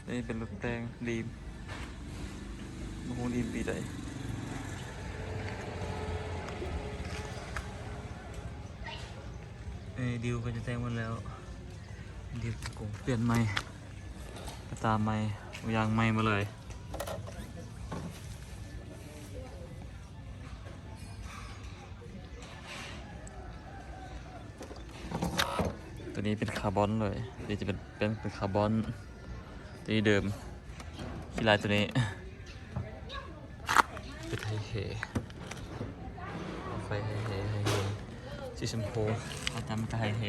ນີ້ເປັນລົດແຕ່ງ ດຣີມ ບໍ່ຮູ້ ດຣີມ ປີໃດ. ນີ້ ດິວກໍຈະແຕ່ງໝົດແລ້ວ. ດິວ ກົງ ປ່ຽນໃໝ່ ກະຕ່າໃໝ່ ທຸກຢ່າງໃໝ່ໝົດເລີຍ. ຕົວນີ້ເປັນຄາບອນເລີຍ. ຕົວນີ້ຈະເປັນ ເປັນ ເປັນຄາບອນ ຕົວນີ້ເດີມ. ຂີ້ລາຍຕົວນີ້ເປັນໄຮເຮ ໄຟໄຮເຮ ໄຮເຮ ສີຊົມພູ. ອາຈານມັນກະໄຮເຮ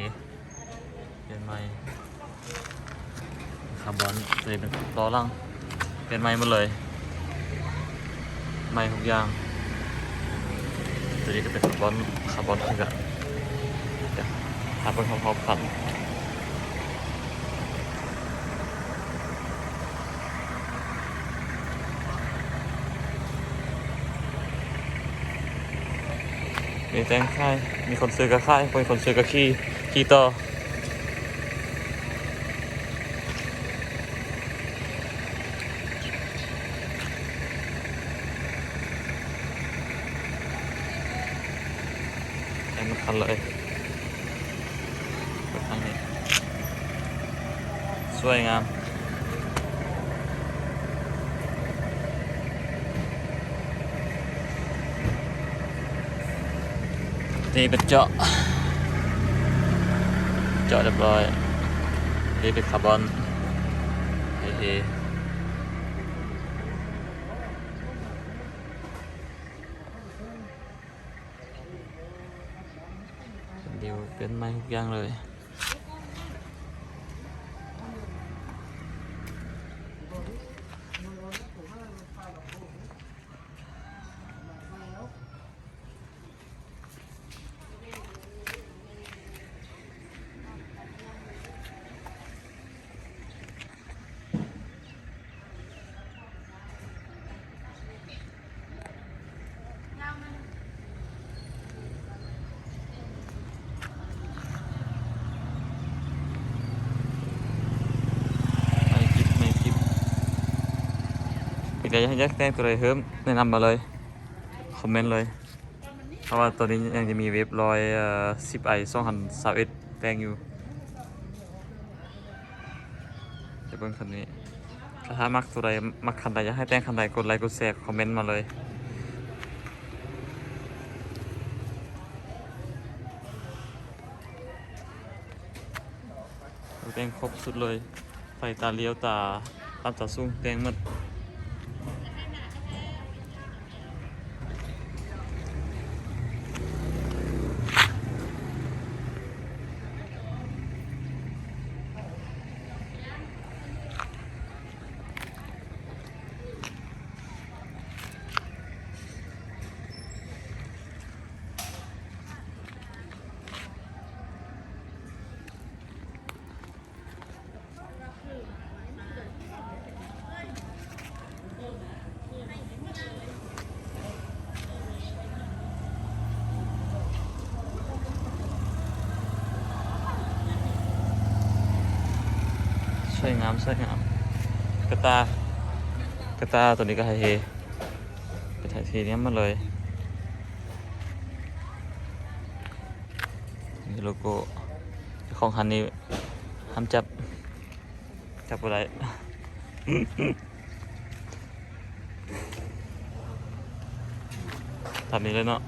ປ່ຽນໃໝ່. ຄາບອນ ຕົວນີ້ເປັນລໍ້ຫຼັງ ປ່ຽນໃໝ່ໝົດເລີຍ ໃໝ່ທຸກຢ່າງ. ຕົວນີ້ກໍເປັນຄາບອນ ຄາບອນຄືກັນ. ດຽວ ຫາເບິ່ງຮອບໆຄັນ. ມີແຕ່ງຂາຍ ມີຄົນຊື້ກໍຂາຍ ບໍ່ມີຄົນຊື້ກໍຂີ່ ຂີ່ຕໍ່. ເຕັມຄັນເລີຍ ເບິ່ງທາງນີ້ ສວຍງາມ. ນີ້ເປັນເຈາະ ເຈາະຮຽບຮ້ອຍ. ນີ້ເປັນຄາບອນ ເຮໆ. ດຽວປ່ຽນໃໝ່ທຸກຢ່າງເລີຍ. ໃໝ່ກິບ ໃໝ່ກິບ. ເປັນໃດ ຢາກແຕ່ງຕົວໃດເພີ່ມ ແນະນຳມາເລີຍ ຄອມເມັນເລີຍ. ເພາະວ່າຕອນນີ້ຍັງຈະມີເວັບຮ້ອຍ ເອີ ສິບໄອ ສອງພັນຊາວເອັດ ແຕ່ງຢູ່. ໄປເບິ່ງຄັນນີ້ ຖ້າ ຖ້າມັກຕົວໃດ ມັກຄັນໃດ ຢາກໃຫ້ແຕ່ງຄັນໃດ ກົດໄລ ກົດແຊ ຄອມເມັນມາເລີຍ. ແຕ່ງຄົບຊຸດເລີຍ ໄຟຕາລ້ຽວ ຕາຕ່ຳຕາສູງ ແຕ່ງໝົດ. ສວຍງາມ ສວຍງາມ. ກະຕ່າ ກະຕ່າຕົວນີ້ກໍໄທເທ ເປັນໄທເທນຽມໝົດເລີຍ. ມີໂລໂກ້ ເຈົ້າຂອງຮ້ານນີ້ຫ້າມຈັບ ຈັບບໍ່ໄດ້. ຕາມນີ້ເລີຍເນາະ.